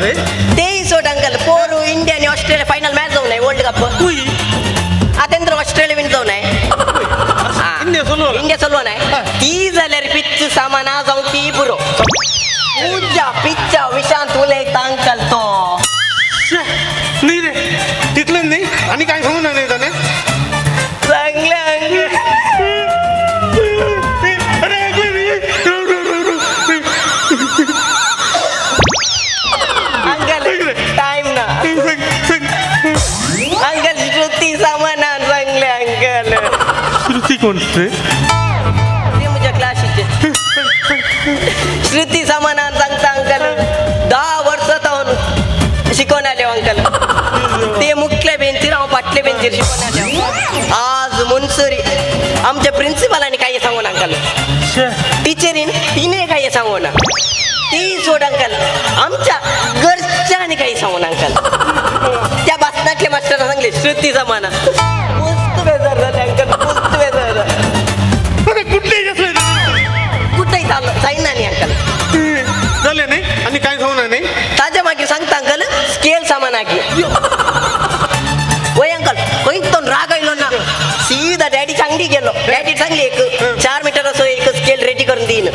तेय सोड अंकल, पोरू इंडिया आनी ऑस्ट्रेलिया फायनल मॅच जावं नये वर्ल्ड कप. आतां तर ऑस्ट्रेलिया विन जावं नये, इंडिया चलो इंडिया चलो नये. ती जाल्यार पिच्च सामान आ जावं की पुरो. पूजा पिच्चा विशांत उलयता अंकल तो. न्ही रे तितलें न्ही आनी कांय सांगू ना न्ही ताणें सांगलें अंकल. अरे अंकल टायम ना अंकल. श्रुती सामानान सांगलें अंकल. श्रुती कोण रे? ती म्हज्या क्लासीचे श्रुती सामानान सांगता अंकल. 10 वर्सां तावन शिकोवन आले अंकल. ते मुखले बेंचीर हांव फाटले बेंचीर शिकोवन आले. आज मुनसुरी आमच्या प्रिन्सिपलांनी काय सांगून अंकल, टिचरीन तिने काय सांगून ती सोड अंकल, आमच्या घरच्यांनी काही सांगून अंकल. त्या भासणातले मास्टरान सांगले श्रुती सामाना. मस्त बेजार जाले अंकल, मस्त बेजार. अरे कुठले कुठेय जायना न्ही अंकल. जालें न्ही आनी कांय सांगूना न्ही. नागी. वय अंकल खंयच तो राग आयलो ना, सीधा डॅडीच्या अंगडी गेलो. डॅडी सांगली एक 4 मीटर असो एक स्केल रेडी करून देईन.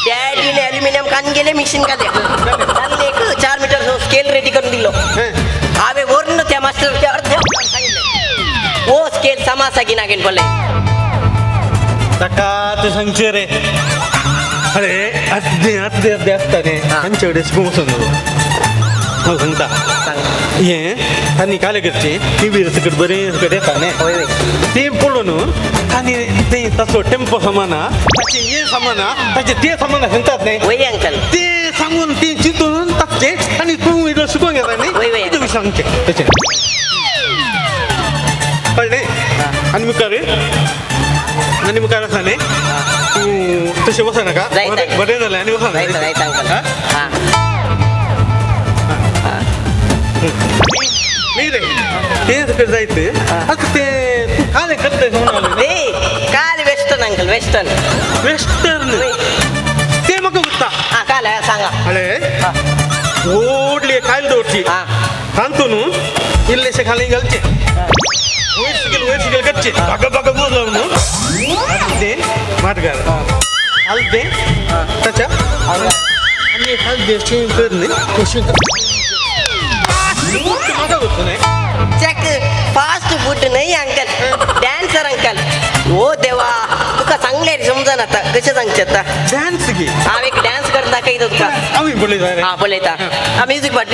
डॅडीने अल्युमिनियम कान गेले मिशीन घाले, सांगले एक 4 मीटर असो स्केल रेडी करून दिलो. हांवें व्हरून त्या मास्टरच्या अर्ध्या सांगितलें ओ स्केल समासा की नागेन पळय. ताका तूं सांगचें रे, अरे अर्दे अर्दे अर्दे आसता न्ही तांचे कडेन शिकूंक वचून नको. हांव सांगता हें तांणी काले करचें टिवीर सकट बरें सकट येता न्ही तें पळोवन तांणी तें ताचो टेम्पो समाना, ताचें हें समाना, ताचें तें समाना सांगतात न्ही वय अंकल तें सांगून तें चिंतून ताचें आनी तूं इल्लो शिकूंक येता न्ही तुजें सांगचें तशें कळ्ळें. आनी मुखार आनी मुखार आसा न्ही तूं तशें वचनाका, बरें जालें आनी वचना. न्ही रे तें सकट जायत आतां तें तूं कालें करताय सांगून. काल वेस्टर्न अंकल, वेस्टर्न वेस्टर्न तें म्हाका गुत्ता. काल सांगा. अरे व्हडली कायल दवरची तातून इल्लेशे खाली घालचे, वयर सकयल वयर सकयल करचे, बागा बागा बोल लावन तें माटगार हाल तें ताच्या आनी खाल देशें कर न्ही अशें म्हाका गुत्ता न्ही. चेक फास्ट फूड नाही अंकल, डान्सर अंकल. ओ देवा तुका सांगले समजना आता कशें सांगचें आता. डान्स गे हांव एक डान्स करून दाखयता तुका. आमी पळयता. हां पळयता. हां म्युजीक पाट.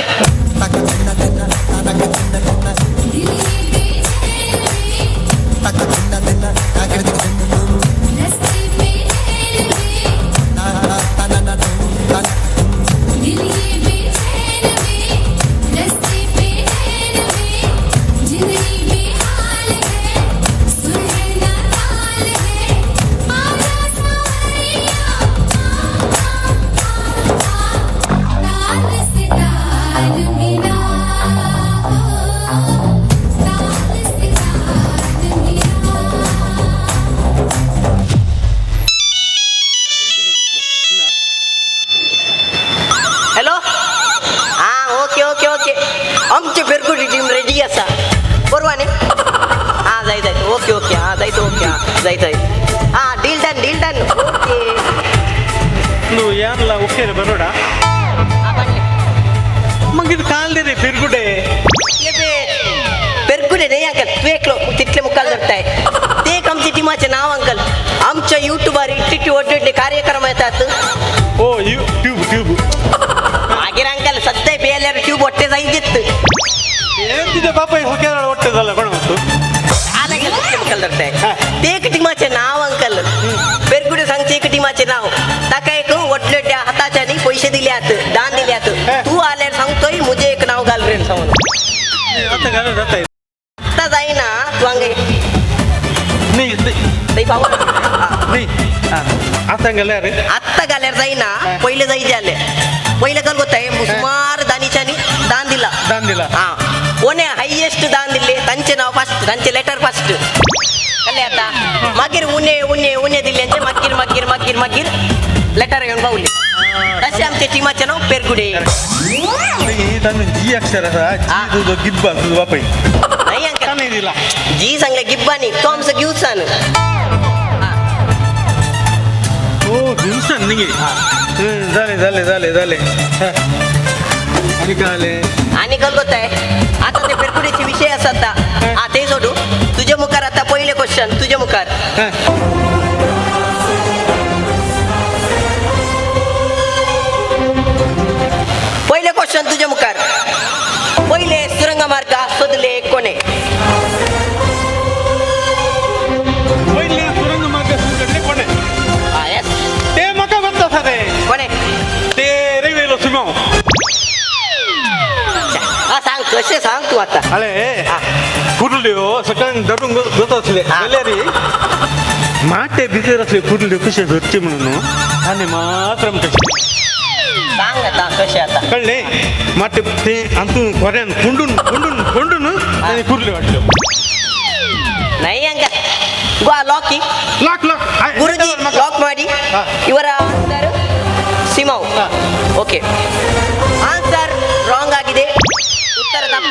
हॅलो हां ओके ओके ओके आमची पेरकुटी टीम रेडी आसा बरोबर न्ही. हां जायत जायत ओके ओके हां जायत ओके हां जायत जायत हां deal done deal done okay. तूं यानला ओके रे बरोडा मागीर काल रे पेरकुटे पेरकुटे न्ही अंकल, तूं एकलो तितले मुखार धरताय. ते एक आमच्या टिमाचें नांव अंकल. आमच्या युट्यूबार इतले व्हडले कार्यक्रम येतात. ओ ट्यूब ट्यूब मागीर अंकल सद्या पेल्यार ट्यूब वट्टे जायत. तुझ्या बापाय हो केरळ वट्टे जाला कोण तूं मुखार धरताय. ते एक टिमाचें नांव अंकल, पेरकुटे सांगचें एक टिमाचें नांव. ताका एक व्हडले त्या हाताच्यानी पयशे दिल्यात, दान दिल्यात. तूं आल्यार सांगतोय मुझे एक नांव घाल रे सांगून. आतां घालून जाता आतां जायना तूं हांगा न्ही पावना. न्ही आतां घाल्यार आत्तां घाल्यार जायना, पयलें जायचे जालें. पयलें कल गोताय सुमार दानीच्यांनी दान दिला. दान दिला हां कोणे हायेस्ट दान दिल्ले तांचें नांव फास्ट, तांचें लेटर फास्ट कळ्ळें. आतां मागीर उणे उणे उणे दिल्ल्यांचे मागीर मागीर मागीर मागीर लेटर घेवन पावले. तशें आमच्या टिमाचें नांव पेरगुडे. तांचो जी अक्षर आसा जी तुजो गिब्बा तुजो बापाय नाही अंकल ताणें दिला. जी सांगले गिब्बा न्ही, तो आमचो गिवसान. ओ गिवसान न्ही. जालें जालें जालें जालें. आनी काय जालें? आनी कलकत्ताय आतां ते पेरकुडेचे विशय आसा आतां. आं ते सोडू, तुजे मुखार आतां पयलें क्वेश्चन तुजे मुखार. पयलें क्वेश्चन तुजे मुखार. पयले सुरंग मार्ग सोदले कोणे? पयले सुरंग मार्ग सोदले कोणे? आं येस ते म्हाका गोत्त आसा ते. कोणे? ते रेवेलो सुमाव. आं सांग कशें सांग तूं आतां. अरे कुर्ल्यो सकाळी धरून गोत आसले जाल्यार माटे भितर आसले कुर्ल्यो कशे धरचे म्हणून आनी मात्र आमकां सांग आतां कशें आतां कळ्ळें. माटे ते हातून खोऱ्यान खुंडून खुंडून खुंडून आनी कुर्ल्यो हाडल्यो. नाही अंकल गो lock lock lock Guruji lock ಮಾಡಿ. ಇವರ ಆನ್ಸರ್ ಸಿಮಾವ್. ಓಕೆ, ಆನ್ಸರ್ ರಾಂಗ್ ಆಗಿದೆ, ಉತ್ತರ ತಪ್ಪಾಗಿದೆ.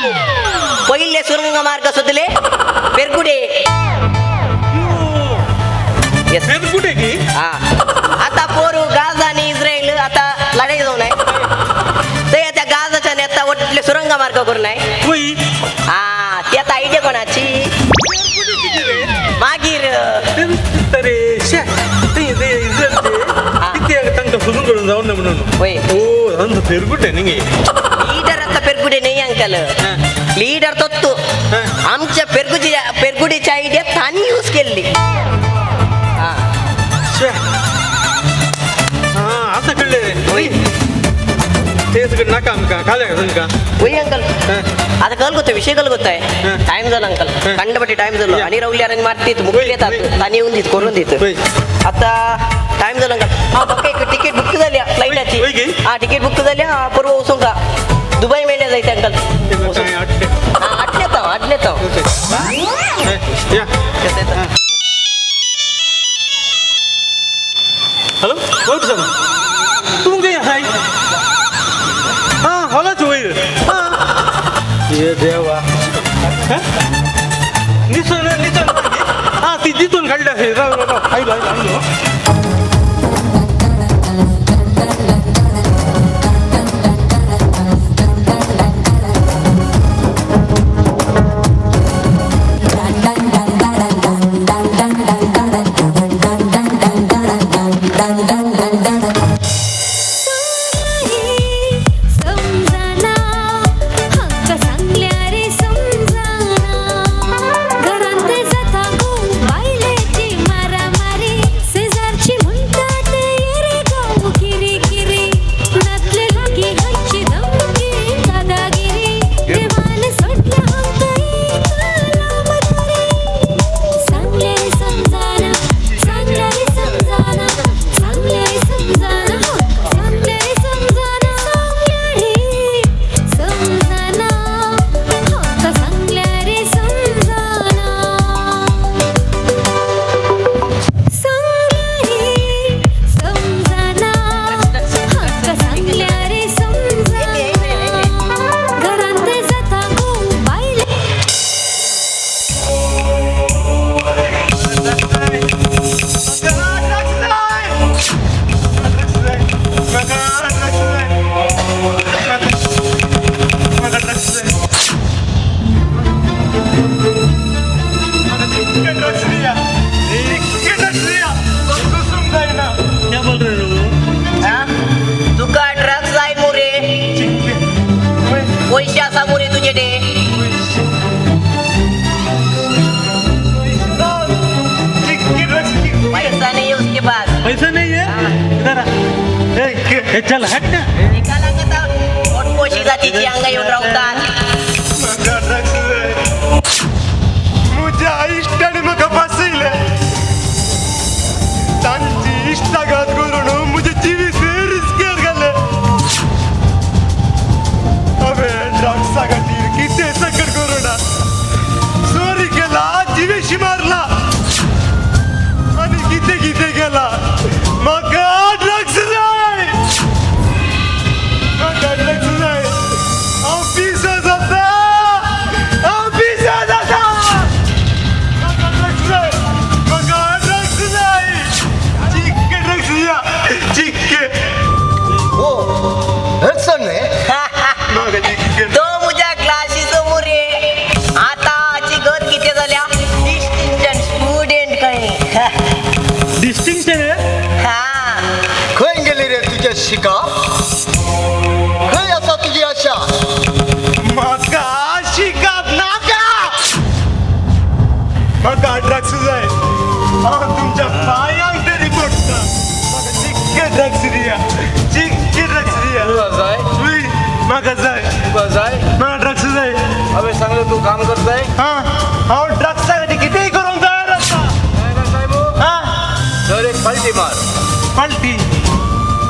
व्हडले सुरंग मार्ग करून नाही. हा ती आता आयडिया कोणाची मागीर लीडर आता पेरगुडे नाही अंकल, लीडर तत्तू आमच्या पेरगुची पेरगुडीची आयडिया तांणी यूज केल्ली. आता कळले तेच नाका आमकां खाल्या तुमकां. वय अंकल आता कल गोत विषय कल गोत आहे. टाइम झाला अंकल, कंडपट्टी टाइम झालो आणि रवल्यार आणि मारतीत मुकली येतात ताणी येऊन दीत करून देत. आता टाइम झाला अंकल. हा बघ एक तिकीट बुक झाली फ्लाईटाची. हा तिकीट बुक झाली. हा परवा वचूंक का दुबई मेल्या जायचं अंकल. आटलेत आटलेत. हॅलो बोल सर तूं खंय आसाय? हां हॉलाच वयर. हां ये देवा निसोन निसोन. हां ती दिसून काडली आसा. राव राव आयलो आयलो आयलो. तुका ड्रग्स जाय मुरे, पैसे आसा मुरे तुजे ते. पैसा नहीं है उसके पास. पैसा नहीं है इधर आ. ए, चल हट ना. निकाला का पोटपोशी जातीची अंग येऊन रावतात. म्हज्या इश्टांनी म्हाका फसयलें, तांची इश्टागत करून म्हजें जिवीत रिस्केर घालें. हांवें ड्रग्सा खातीर कितें सकट करूं ना, चोरी केला, जिवेशी मारला आनी कितें कितें केलां. म्हाका ड्रग्स जाय, म्हाका ड्रग्स जाय. हांव पिसो जाता, हांव पिसो जाता. म्हाका ड्रग्स जाय, म्हाका ड्रग्स जाय. चिक्के ड्रग्स दिया, चिक्के. ओ हडसन न्ही? म्हाका चिक्के. तो म्हज्या क्लासीचो मुरे. आताची गत कितें जाल्या, डिस्टिंक्शन स्टुडंट खंय. डिस्टिंक्शन हा खंय गेली रे तुझ्या शिका? खंय आसा तुजी आशा? म्हाका शिकप नाका, म्हाका ड्रग्स जाय. हांव तुमच्या पांयांक तरी पडटा, म्हाका चिक्के ड्रग्स दिया, चिक्के ड्रग्स दिया. तुका जाय? म्हाका जाय. तुका जाय? म्हाका ड्रग्स जाय. हांवें सांगलें तूं काम करताय? हां हांव ड्रग्सा खातीर कितेंय करूंक तयार आसा. हां सर एक पालटी मार. पलटी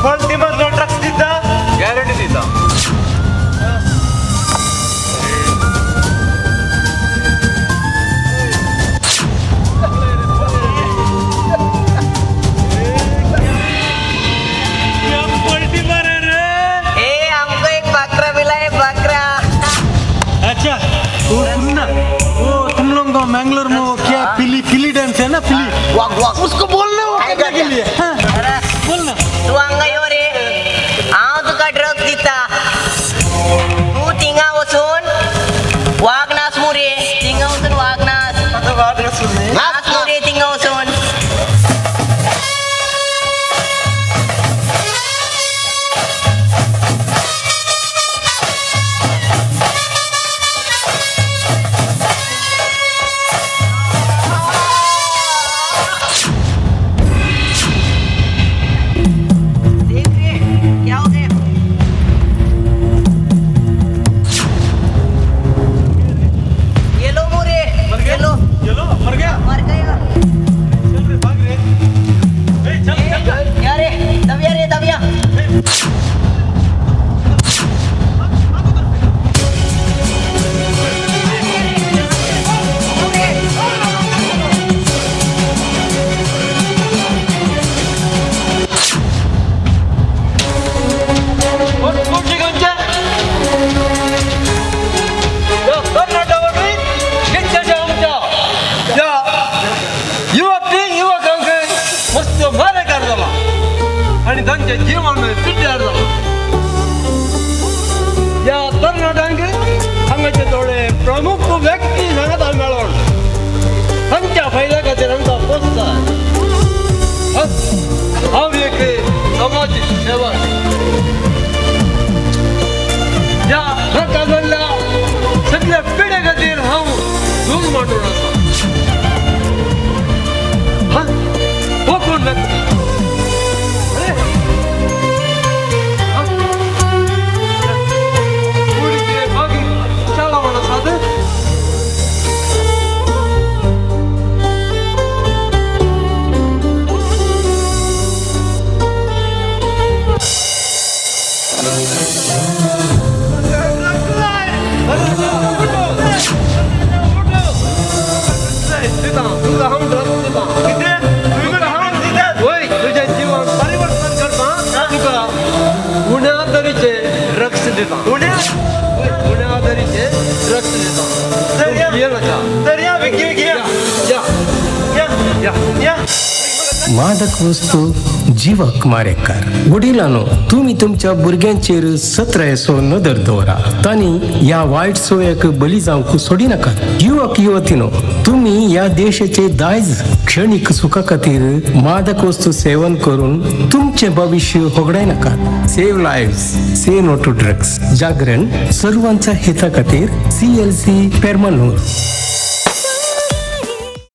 पलटी मारलो ड्रग्स दिता, गॅरंटी दिता. पलटी मारे रे. ए आमको एक बकरा मिला है, बकरा. अच्छा वो सुनना, वो तुम लोग को मैंगलोर में वो क्या पिली पिली डांस है ना, पिली वाग वाग उसको बोलने वो करने के लिए. हाँ, बोलना. तू हांगा यो रे, हांव तुका ड्रग्स दिता, तूं मादक वस्तू जिवाक मारेकार. वडिलांनो, तुमी तुमच्या भुरग्यांचेर सत्रायेचो नदर दवरा. तांणी ह्या वायट संवयाक बली जावंक सोडिनाकात. युवक युवतीनो, तुमी ह्या देशाचे दायज. क्षणीक सुखा खातीर मादक वस्तू सेवन करून तुमचें भविश्य होगडायनाकात. Save life, say no to drugs. जागरण सर्वांच्या हिता खातीर, सीएलसी, पेरमानूर.